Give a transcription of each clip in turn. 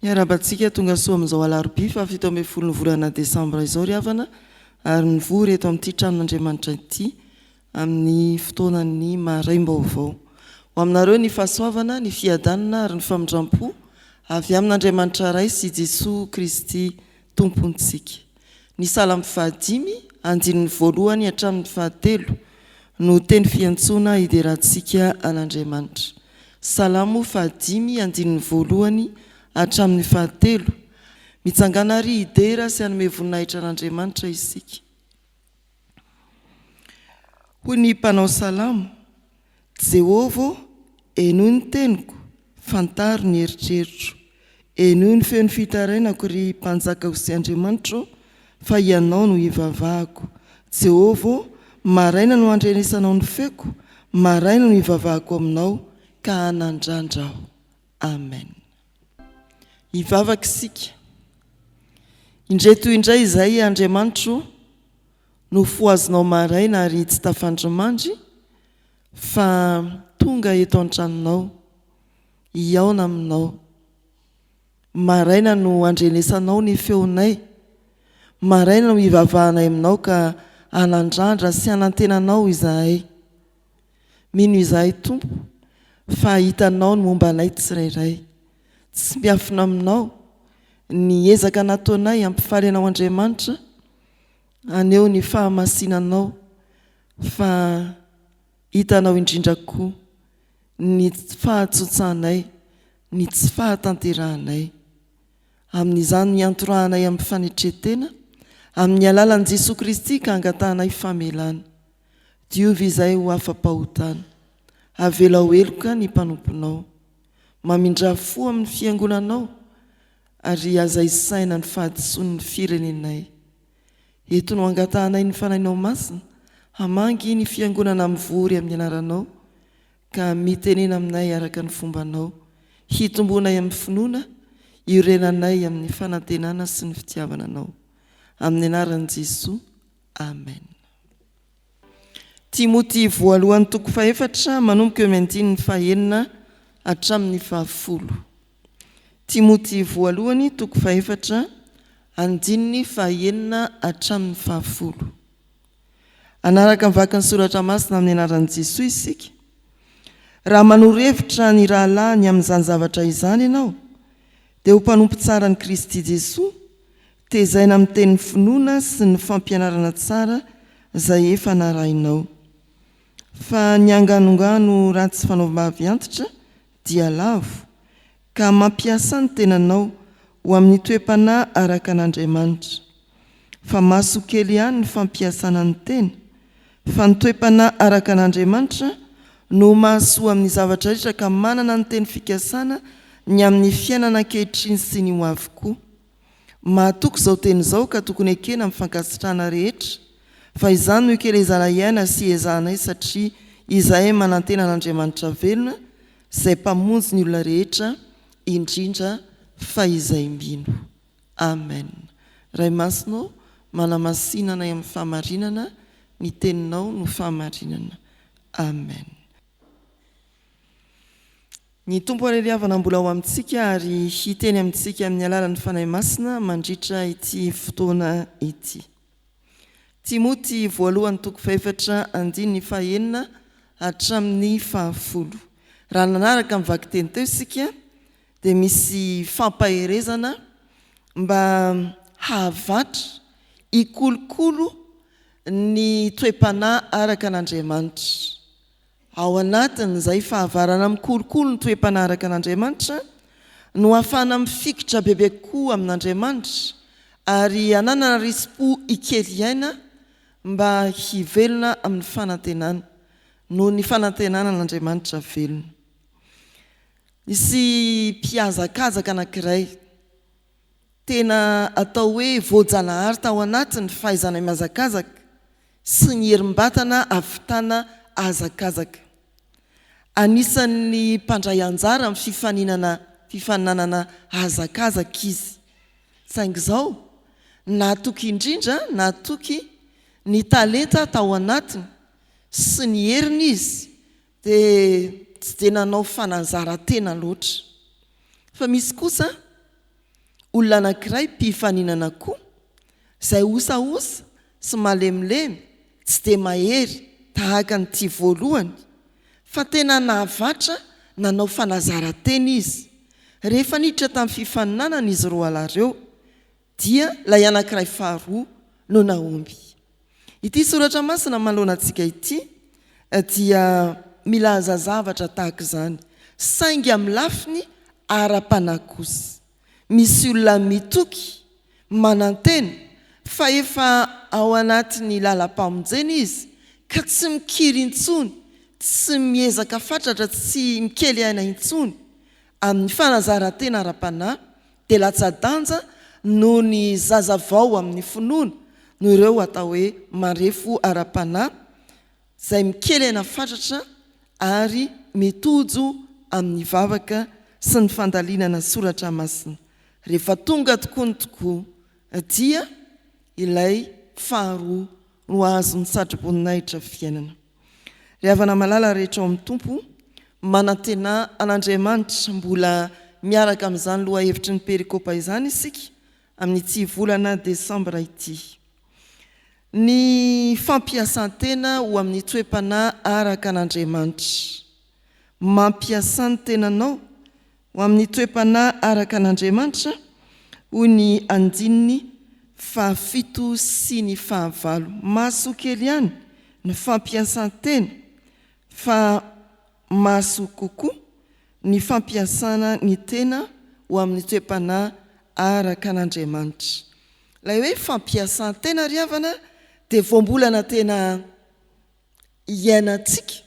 Miarahaba antsika tonga soa amin'izao alarobia faha 17 ny volana desambra izao ry havana ary mivory eto amin'ity tranon'Andriamanitra ity amin'ny fotoanan'ny maraim-baovao. Ho aminareo ny fahasoavana, ny fiadanana ary ny famindram-po avy amin'Andriamanitra Ray sy Jesoa Kristy Tompontsika. Ny Salamo fahadimy, andininy voalohany hatramin'ny fahatelo no teny fiantsoana hiderantsika an'Andriamanitra. Salamo fahadimy, andininy voalohany hatramin'ny fahatelo. Mitsangàna àry hidera sy hanome voninahitra an'Andriamanitra isika. Hoy ny mpanao salamo, Jehovah ô, henoy ny teniko, fantaro ny eritreritro. Henoy ny feon'ny fitarainako, ry Mpanjakako sy Andriamanitro ô, fa Ianao no ivavahako. Jehovah ô, maraina no andrenesanao ny feoko, maraina no ivavahako aminao, ka hanandrandra aho. Amen. Hivavaka isika. Indreto indray izahay, Andriamanitro ô, Nofohazinao maraina ary tsy tafandrimandry fa tonga eto an-tranonao hihaona aminao. Maraina no andrenesanao ny feonay, maraina no hivavahanay aminao ka hanandrandra sy hanantena anao izahay. Mino izahay Tompo fa hitanao ny momba anay tsirairay. Tsy miafina aminao ny ezaka nataonay hampifaly anao Andriamanitra Haneho ny fahamasinanao fa hitanao indrindra koa ny fahatsotsanay, ny tsy fahatanterahanay. Amin'izany no iantorahanay amin'ny fanetren-tena, amin'ny alalan'i Jesoa Kristy ka angatahanay famelana. Diovy izay ho afa-pahotana. Avelao heloka ny mpanomponao. Mamindrà fo amin'ny fiangonanao ary aza isaina ny fahadisoan'ny firenenay. Eto no angatahanay ny Fanahinao Masina hamangy ny fiangonana mivory amin'ny anaranao ka mitenena aminay araka ny fombanao, hitomboanay amin'ny finoana, hiorenanay amin'ny fanantenana sy ny fitiavana Anao. Amin'ny anaran'i Jesoa, Amen. Timoty voalohany toko fahefatra manomboka eo amin'ny andininy fahenina hatramin'ny fahafolo. Timoty voalohany toko fahefatra andininy fahenina hatramin'ny fahafolo. Hanaraka ny vakin'ny soratra masina amin'ny anaran'i Jesoa isika. Raha manoro hevitra ny rahalahiny amin'izany zavatra izany ianao, dia ho mpanompo tsaran'i Kristy Jesoa, tezaina amin'ny tenin'ny finoana sy ny fampianarana tsara izay efa narahinao. Fa ny anganongano ratsy fanaovam-bavy antitra dia lavo, ka mampiasà ny tenanao ho amin'ny toe-panahy araka an'Andriamanitra. Fa maso kely ihany ny fampiasana ny tena, fa ny toe-panahy araka an'Andriamanitra no mahasoa amin'ny zavatra rehetra ka manana ny teny fikasana ny amin'ny fiainana ankehitriny sy ny ho avy koa. Mahatoky izao teny izao ka tokony ekena amin'ny fankasitrahana rehetra, fa izany no ikelezanay aina sy iezahanay satria izahay manantena an'Andriamanitra velona izay Mpamonjy ny olona rehetra, indrindra fa izay mino. Amen. Ray Masina ô, manamasina anay amin'ny fahamarinana, ny Teninao no fahamarinana. Amen. Ny Tompo Hareriavana mbola ho amintsika ary hiteny amintsika amin'ny alalan'ny Fanahy Masina mandritra ity fotoana ity. Timoty voalohany toko fahefatra andininy fahenina hatramin'ny fahafolo. Raha nanaraka ny vakiteny teo isika dia misy fampaherezana mba hahavatra hikolokolo ny toe-panahy araka an'Andriamanitra. Ao anatin'izay fahavarana mikolokolo ny toe-panahy araka an'Andriamanitra no ahafahana mifikitra bebe kokoa amin'Andriamanitra ary hananana risi-po hikely aina mba hivelona amin'ny fanantenana, noho ny fanantenana an'Andriamanitra velona. Nisy mpihazakazaka anankiray, tena atao hoe voajanahary tao anatiny ny fahaizana mihazakazaka sy ny herim-batana hahavitana hazakazaka. Anisan'ny mpandray anjara amin'ny fifaninana fifaninanana hazakazaka izy. Saingy izao, nahatoky indrindra nahatoky ny talenta tao anatiny sy ny heriny izy dia tsy dia nanao fanazaran-tena loatra. Fa misy kosa. Olona anankiray mpifaninana koa, izay osaosa sy malemilemy, tsy dia mahery tahaka an'ity voalohany, fa tena nahavatra nanao fanazaran-tena izy. Rehefa niditra tamin'ny fifaninanana izy roalahy ireo, dia ilay anankiray faharoa no nahomby. Ity soratra masina manoloana antsika ity dia milaza zavatra tahaka izany, saingy amin'ny lafiny ara-panahy kosa. Misy olona mitoky, manantena fa efa ao anatin'ny lalam-pamonjena izy ka tsy mikiry intsony, tsy miezaka fatratra, tsy mikely aina intsony amin'ny fanazaran-tena ara-panahy dia latsa-danja noho ny zaza vao amin'ny finoana noho ireo atao hoe marefo ara-panahy izay mikely aina fatratra ary mitojo amin'ny vavaka sy ny fandalinana soratra masina. Rehefa tonga tokoa ny tokoa dia ilay faharoa no hahazo ny satroboninahitra fiainana. Ry havana malala rehetra ao amin'ny Tompo, manantenà an'Andriamanitra, mbola miaraka amin'izany lohahevitry ny perikopa izany isika amin'ity volana desambra ity. Ny fampiasan-tena ho amin'ny toe-panahy araka an'Andriamanitra. Mampiasà ny tenanao ho amin'ny toe-panahy araka an'Andriamanitra, hoy ny andininy fahafito sy ny fahavalo. Mahasoa kely ihany ny fampiasan-tena, fa mahasoa kokoa ny fampiasana ny tena ho amin'ny toe-panahy araka an'Andriamanitra. Ilay hoe fampiasan-tena ry havana dia voambolana tena iainantsika.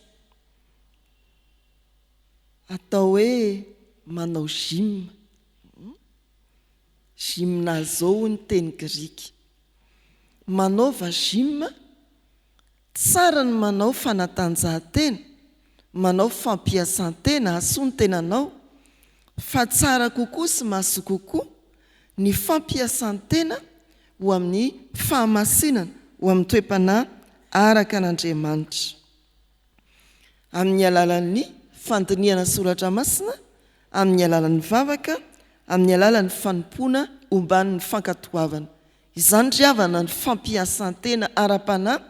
Atao hoe manao gym. Gymnazo hoy ny teny grika. Manaova gym, tsara ny manao fanatanjahantena, manao fampiasan-tena, hahasoa ny tenanao, fa tsara kokoa sy mahasoa kokoa ny fampiasan-tena ho amin'ny fahamasinana, ho amin'ny toe-panahy araka an'Andriamanitra. Amin'ny alalan'ny fandinihana soratra masina, amin'ny alalan'ny vavaka, amin'ny alalan'ny fanompoana omban'ny fankatoavana. Izany ry havana ny fampiasan-tena ara-panahy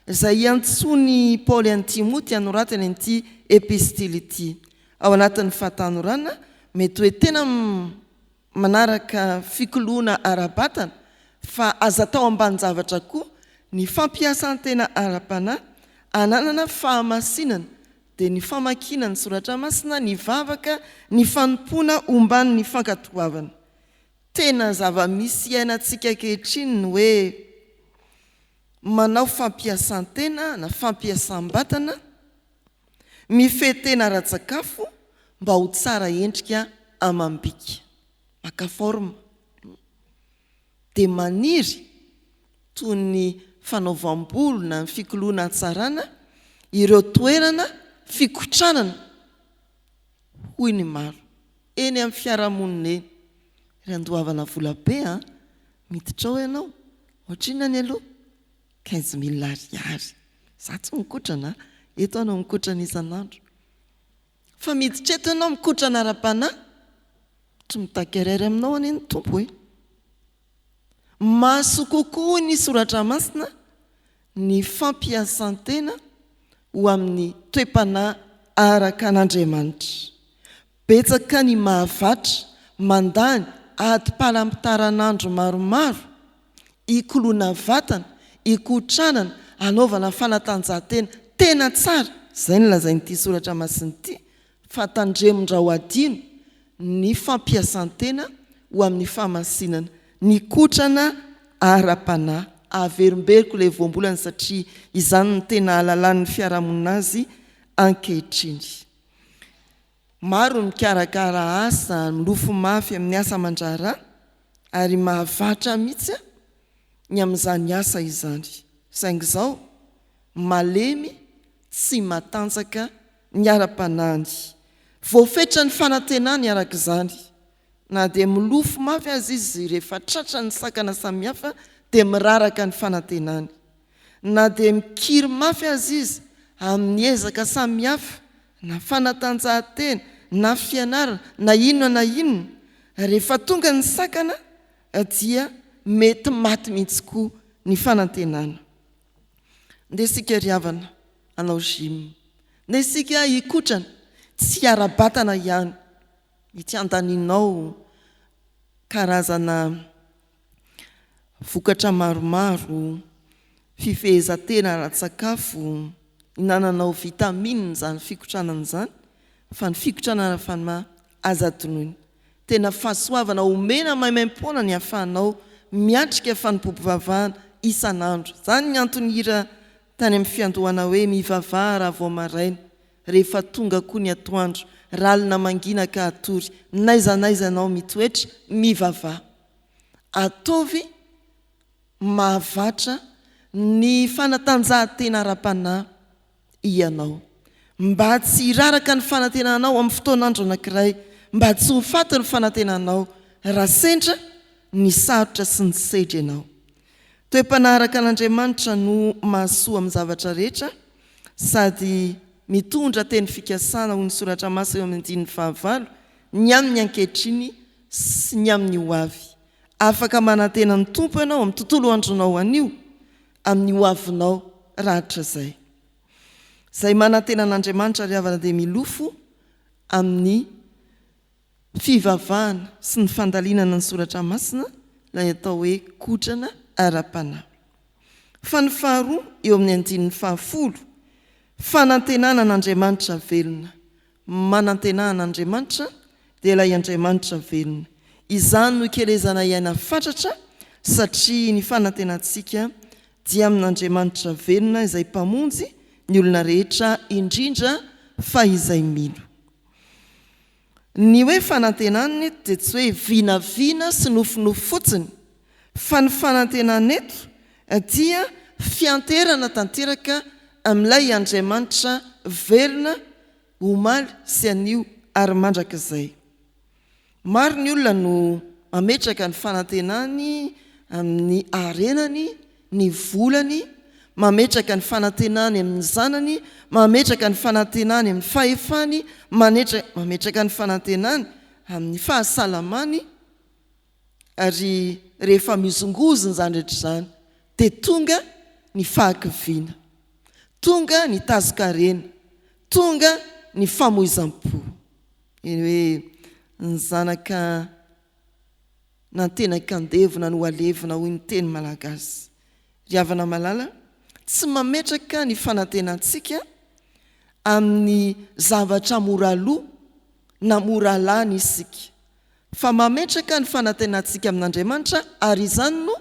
izay iantsoan'i Paoly an'i Timoty hanoratany an'ity epistily ity. Ao anatin'ny fahatanorana, mety hoe tena manaraka fikoloana ara-batana fa aza atao ambanin-javatra koa ny fampiasan-tena ara-panahy ananana fahamasinana dia ny famakiana ny soratra masina, ny vavaka, ny fanompoana omban'ny fankatoavana. Tena zava-misy iainantsika ankehitriny ny hoe manao fampiasan-tena na fampiasam-batana, Mifehy tena ara-tsakafo mba ho tsara endrika amam-bika. Maka forme. Dia maniry, toy ny fanaovam-bolo na ny fikoloana hatsarana, ireo toerana fikotranana, hoy ny maro. Eny amin'ny fiarahamonina eny. Ry andoavana vola be an! Miditra ao ianao. Ohatrinona ny aloha? 15 mille ariary. Za tsy mikotrana a! Eto aho no mikotrana isan'andro. Fa miditra eto ianao mikotrana ara-panahy, tsy mitaky ariary aminao anie ny Tompo e! Mahasoa kokoa hoy ny Soratra Masina ny fampiasan-tena ho amin'ny toe-panahy araka an'Andriamanitra. Betsaka ny mahavatra mandany adim-palamitaran'andro maromaro hikoloana vatana, hikotranana, hanaovana fanatanjahantena tena tsara, izay no lazain'ity soratra masina ity, fa tandremo-ndrao hadino ny fampiasan-tena ho amin'ny fahamasinana, ny kotrana ara-panahy. Averimberiko ilay voambolana satria izany no tena ahalalan'ny fiarahamonina azy ankehitriny. Maro ny mikarakara asa, milofo mafy amin'ny asa aman-draharaha ary mahavatra mihitsy ny amin'izany asa izany. Saingy izao, malemy tsy matanjaka ny ara-panahiny. Voafetra ny fanantenany araka izany. Na dia milofo mafy aza izy rehefa tratran'ny sakana samihafa dia miraraka ny fanantenany. Na dia mikiry mafy aza izy amin'ny ezaka samihafa na fanatanjahantena na fianarana na inona na inona. Rehefa tonga ny sakana dia mety maty mihitsy koa ny fanantenana. Ndeha isika ry havana hanao gym. Ndeha isika hikotrana, tsy ara-batana ihany. Mety handanianao karazana vokatra maromaro, fifehezan-tena ara-tsakafo, hinananao vitamine izany fikotranana izany, fa ny fikotranana ara-fanahy aza adinoina. Tena fahasoavana omena maimaimpoana ny hahafahanao miatrika fanompoam-pivavahana isan'andro. Izany ny anton'ny hira tany amin'ny fiandohana hoe Mivavaha raha vao maraina, rehefa tonga koa ny atoandro, raha alina mangina ka hatory, n'aiza n'aiza ianao mitoetra, mivavaha. Ataovy mahavatra ny fanatanjahantena ara-panahy ianao. Mba tsy hiraraka ny fanantenanao amin'ny fotoan'andro anankiray, mba tsy ho faty ny fanantenanao raha sendra ny sarotra sy ny sedra ianao. Toe-panahy araka an'Andriamanitra no mahasoa amin'ny zavatra rehetra sady mitondra teny fikasana hoy ny Soratra Masina eo amin'ny andininy fahavalo, ny amin'ny ankehitriny sy ny amin'ny ho avy. Afaka manantena ny Tompo ianao amin'ny tontolo andronao anio, amin'ny ho avinao rahatrizay. Izay manantena an'Andriamanitra ry havana dia milofo amin'ny fivavahana sy ny fandalinana ny Soratra Masina, ilay atao hoe kotrana ara-panahy. Fa ny faharoa eo amin'ny andininy fahafolo, fanantenana an'Andriamanitra velona. Manantena an'Andriamanitra dia ilay Andriamanitra velona. Izany no ikelezanay aina fatratra satria ny fanantenantsika dia amin'Andriamanitra velona izay Mpamonjy ny olona rehetra indrindra fa izay mino. Ny hoe fanantenana eto dia tsy hoe vinavina sy nofinofy fotsiny fa ny fanantenana eto dia fianteherana tanteraka amin'ilay Andriamanitra velona omaly sy anio ary mandrakizay. Maro ny olona no mametraka ny fanantenany amin'ny harenany, ny volany, mametraka ny fanantenany amin'ny zanany, mametraka ny fanantenany amin'ny fahefany, mametraka ny fanantenany amin'ny fahasalamany, ary rehefa mihozongozona izany rehetra izany dia tonga ny fahakiviana, tonga ny tazon-karena, tonga ny famoizam-po. Eny hoe ny zanaka nantenan-kandevona no halevina hoy ny teny malagasy. Ry havana malala, tsy mametraka ny fanantenantsika amin'ny zavatra mora lo na mora lany isika, fa mametraka ny fanantenantsika amin'Andriamanitra ary izany no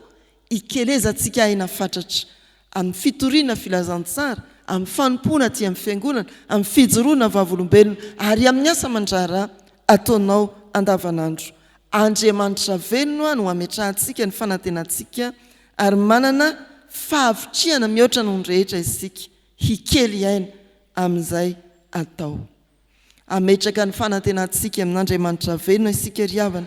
ikelezantsika aina fatratra amin'ny fitoriana filazantsara, amin'ny fanompoana aty amin'ny fiangonana, amin'ny fijoroana vavolombelona ary amin'ny asa aman-draharaha ataonao andavanandro. Andriamanitra velona no ametrahantsika ny fanantenantsika ary manana fahavitrihana mihoatra noho ny rehetra isika hikely aina amin'izay atao. Hametraka ny fanantenantsika amin'Andriamanitra velona isika ry havana,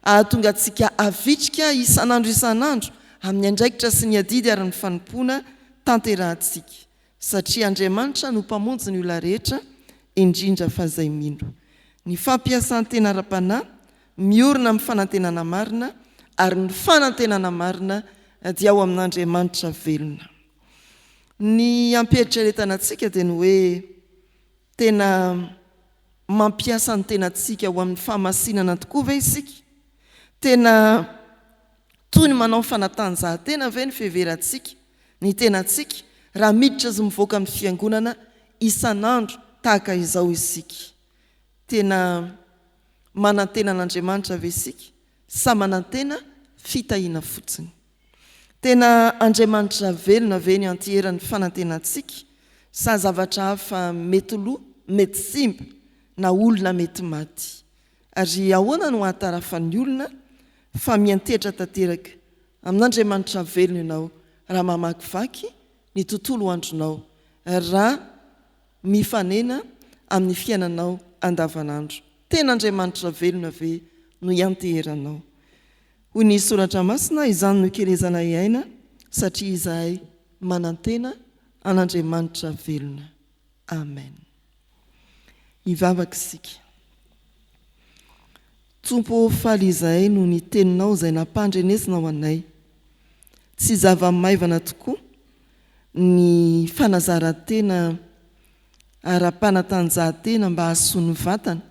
hahatonga antsika havitrika isan'andro isan'andro amin'ny andraikitra sy ny adidy ary ny fanompoana tanterahantsika, satria Andriamanitra no Mpamonjy ny olona rehetra, indrindra fa izay mino. Ny fampiasan-tena ara-panahy miorina amin'ny fanantenana marina, ary ny fanantenana marina dia ao amin'Andriamanitra velona. Ny hampiheritreretana antsika dia ny hoe, Tena mampiasa ny tenantsika ho amin'ny fahamasinana tokoa ve isika? Tena toy ny manao fanatanjahantena ve ny fiheverantsika ny tenantsika raha miditra sy mivoaka amin'ny fiangonana isan'andro tahaka izao isika? Tena manantena an'Andriamanitra ve isika sa manantena fitahiana fotsiny? Tena Andriamanitra velona ve ny antiheran'ny fanantenantsika sa zavatra hafa mety lo, mety simba, na olona mety maty? Ary ahoana no ahatarafan'ny olona fa miantehitra tanteraka amin'Andriamanitra velona ianao raha mamakivaky ny tontolo andronao, raha mifanena amin'ny fiainanao andavanandro? Tena Andriamanitra velona ve no ianteheranao? Hoy ny Soratra Masina, Izany no ikelezanay aina, satria izahay manantena an'Andriamanitra velona. Amen. Hivavaka isika. Tompo ô faly izahay noho ny teninao izay nampandrenesinao anay. Tsy zava-maivana tokoa ny fanazaran-tena ara-panatanjahantena mba hahasoa ny vatana,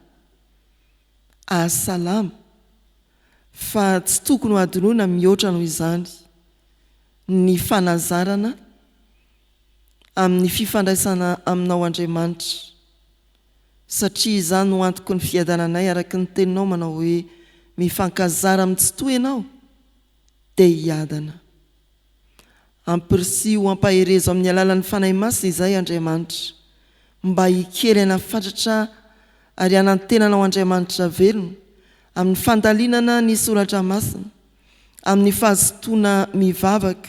hahasalama, fa tsy tokony ho adinoina mihoatra noho izany ny fanazarana amin'ny fifandraisana aminao Andriamanitra. Satria izany no antoky ny fiadananay araka ny teninao manao hoe mifankazara amin'ny Tsitoha ianao dia hiadana. Ampirisiho ampaherezo amin'ny alalan'ny Fanahy Masina izahay Andriamanitra mba hikely aina fatratra ary hanantena Anao Andriamanitra velona amin'ny fandalinana ny Soratra Masina, amin'ny fahazotoana mivavaka,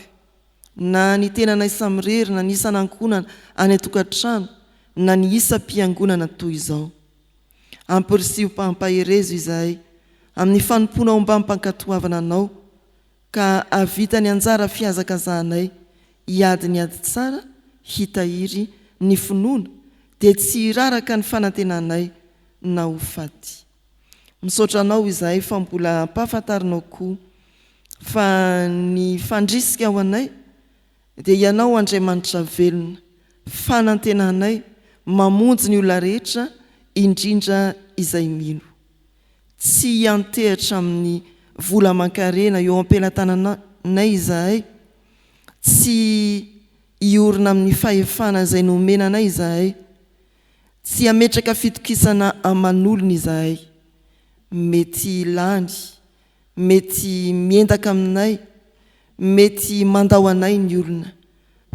na ny tenanay samirery na ny isan'ankohonana any an-tokantrano na ny isam-piangonana toy izao. Ampirisiho mpampaherezo izahay amin'ny fanompoana ombam-pankatoavana Anao ka hahavita ny anjara fihazakazahanay hiady ny ady tsara hitahiry ny finoana dia tsy hiraraka ny fanantenanay na ho faty. Misaotra anao izahay fa mbola ampahafantarinao koa fa ny fandrisika ho anay dia Ianao Andriamanitra velona, fanantenanay, mamonjy ny olona rehetra indrindra izay mino. Tsy hiantehatra amin'ny vola aman-karena eo am-pelatananay izahay, tsy hiorina amin'ny fahefana izay nomena anay izahay, Tsy hametraka fitokisana aman'olona izahay. Mety lany, mety miendaka aminay, mety mandao anay ny olona.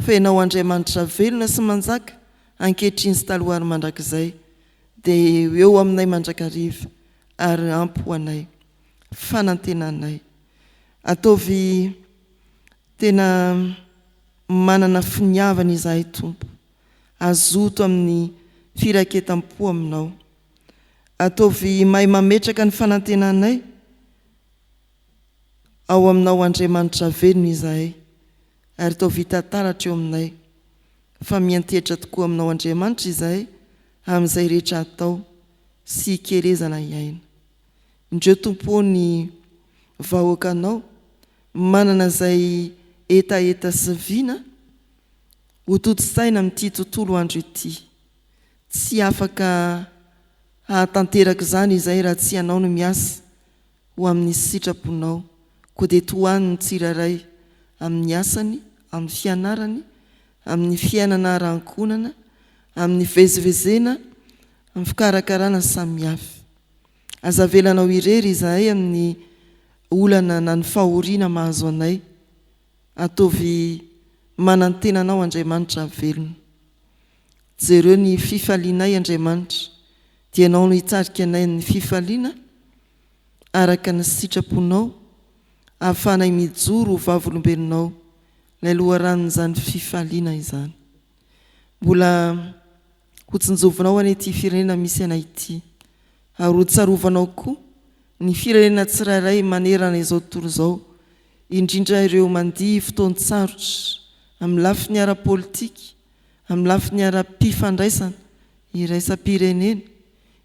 Fa Ianao Andriamanitra velona sy manjaka, ankehitriny sy taloha ary mandrakizay, dia eo aminay mandrakariva ary ampy ho anay. Fanantenanay. Ataovy tena manana finiavana izahay Tompo. Hazoto amin'ny firaiketam-po aminao. Ataovy mahay mametraka ny fanantenanay ao aminao Andriamanitra velona izahay, ary ataovy hita taratra eo aminay fa miantehitra tokoa aminao Andriamanitra izahay amin'izay rehetra atao sy ikelezana hiaina. Indreo Tompo ô ny vahoakanao manana izay hetaheta sy vina Ho tontosaina amin'ity tontolo andro ity. Tsy afaka hahatanteraka izany izay raha tsy Ianao no miasa ho amin'ny sitraponao. Koa dia tohano ny tsirairay amin'ny asany, amin'ny fianarany, amin'ny fiainana ara-ankohonana, amin'ny fivezivezena, amin'ny fikarakarana samihafa. Aza avelanao irery izahay amin'ny olana na ny fahoriana mahazo anay. Ataovy manantena Anao Andriamanitra velona. Jereo ny fifalianay Andriamanitra, dia Ianao no hitarika anay amin'ny fifaliana araka ny sitraponao, ahafahanay mijoro ho vavolombelonao, ilay loharanon'izany fifaliana izany. Mbola hotsinjovinao anie ity firenena misy anay ity, ary hotsarovanao koa ny firenena tsirairay manerana izao tontolo izao, indrindra ireo mandia fotoan-tsarotra amin'ny lafiny ara-politika, amin'ny lafiny ara-pifandraisana iraisam-pirenena,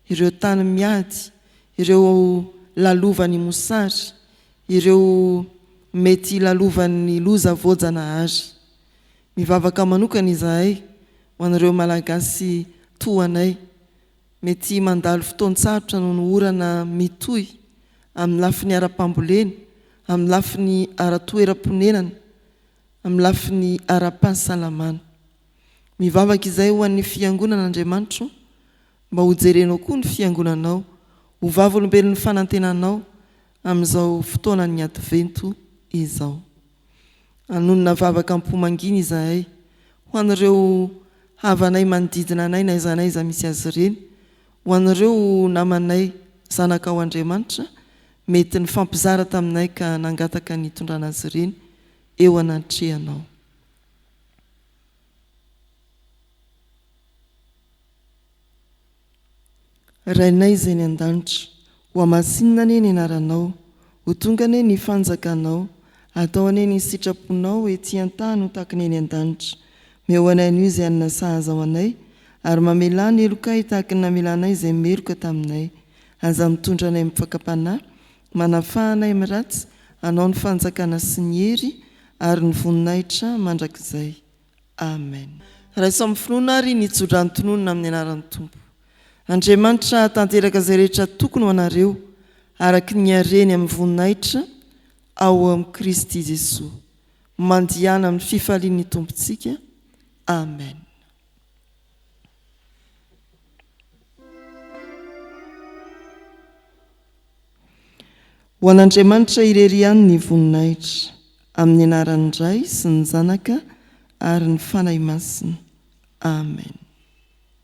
ireo tany miady, ireo lalovan'ny mosary, ireo mety lalovan'ny loza voajanahary. Mivavaka manokana izahay ho an'ireo Malagasy toa anay, mety mandalo fotoan-tsarotra noho ny orana mitohy amin'ny lafiny ara-pambolena, amin'ny lafiny ara-toeram-ponenana, amin'ny lafiny ara-pahasalamana. Mivavaka izahay ho an'ny Fiangonana Andriamanitro mba ho jerenao koa ny Fiangonanao, ho vavolombelon'ny fanantenanao amin'izao fotoanan'ny Advento izao. Hanonona vavaka am-po mangina izahay ho an'ireo havanay manodidina anay na aiza na aiza misy azy ireny, ho an'ireo namanay zanaka ao Andriamanitra mety nifampizara taminay ka nangataka ny hitondrana azy ireny eo anatrehanao. Rainay izay any an-danitra, hohamasinina anie ny anaranao, ho tonga anie ny fanjakanao, atao anie ny sitraponao ety an-tany ho tahaka ny any an-danitra. Meo anay anio izay hanina sahaza ho anay, ary mamelà ny helokay tahaka ny namelanay izay meloka taminay. Aza mitondra anay amin'ny fakam-panahy, manafaha anay amin'ny ratsy, Anao ny fanjakana sy ny hery ary ny voninahitra mandrakizay. Amen. Raiso amin'ny finoana ary ny tsodrano tononina amin'ny anaran'ny Tompo. Andriamanitra hahatanteraka izay rehetra tokony ho anareo, araka ny hareny amin'ny voninahitra ao amin'i Kristy Jesoa. Mandihana amin'ny fifalian'ny Tompontsika. Amen. Ho an'Andriamanitra irery ihany ny voninahitra, amin'ny anaran'ny Ray sy ny Zanaka ary ny Fanahy Masina. Amen.